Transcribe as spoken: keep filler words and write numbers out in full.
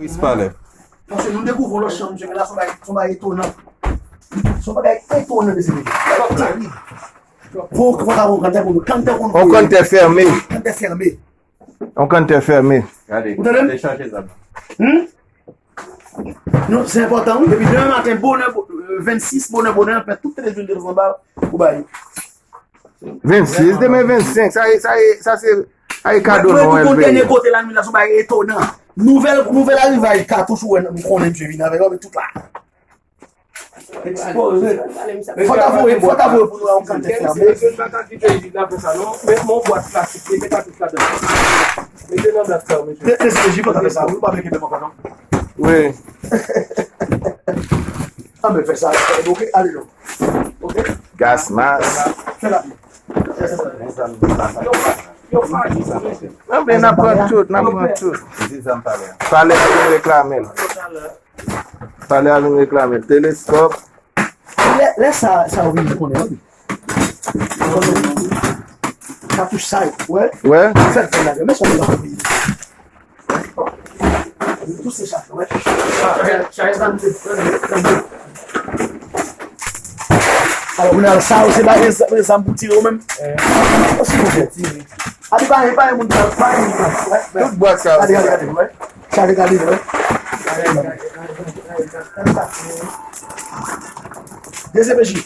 Ris Palè. Paske nou dekouvri yon lòt chanm, mesye, la, se yon bagay, se yon bagay etonan. Se yon bagay etonan, mesye. Terib. Fò, fò ta yon kantè pou nou. Kantè pou nou. On kantè fèmen. Kantè fèmen. On kantè fèmen. Gade, Ou tande m? Te chanje zam. Hmm? Non, se enpòtan, wi. Depi demen maten, bonè, bo- euh, vennsis, bonè, bonè, anpè, tout televizyon te anba, ou bay. Vennsis, demen vennsenk. Sa e, sa e, sa se, sa e kado Mwen, nou mwen, wè pou l dènye peye. Kote la, nou la, se yon bagay etonan. Nouvèl, nouvèl arivaj katouch, ou wè, nou konnen, mesye, vin avèk, men tout la. Ekspoze. Fò ta voye, fò ta voye pou nou, yon kantè fèmen. Mesye, nou pa ka kite li nan fè sa, non. Men mon bwat plastik, mete katouch ladan. Mete nan dat sa, mesye. Te, te, te, jifon ta fè sa, ou pa vle kenbe m ankò, non? Wi. Ah, men fè sa, ok, ale non. Ok? Gas mas. Fè rapid. Yo pa di sa, mesye. Non, men n ap pran tout, n ap pran tout. Di zam palè. Palè a vin reklame l. Palè a vin reklame l. Teleskòp. Lè, lè sa, sa ou vin konnen, wi. Katouch sa, wè. Wè. Fè l fè la, men sa ou vin. Tou se sa, wè. Alò, kounye a, sa, se pa gen zam pou tire ou menm. Osi pou fè tire. Adi pa, pa moun, pa moun, wè. Tout bwat sa. Gade, gade, gade, wè. Sa, gade, wè. D C P J.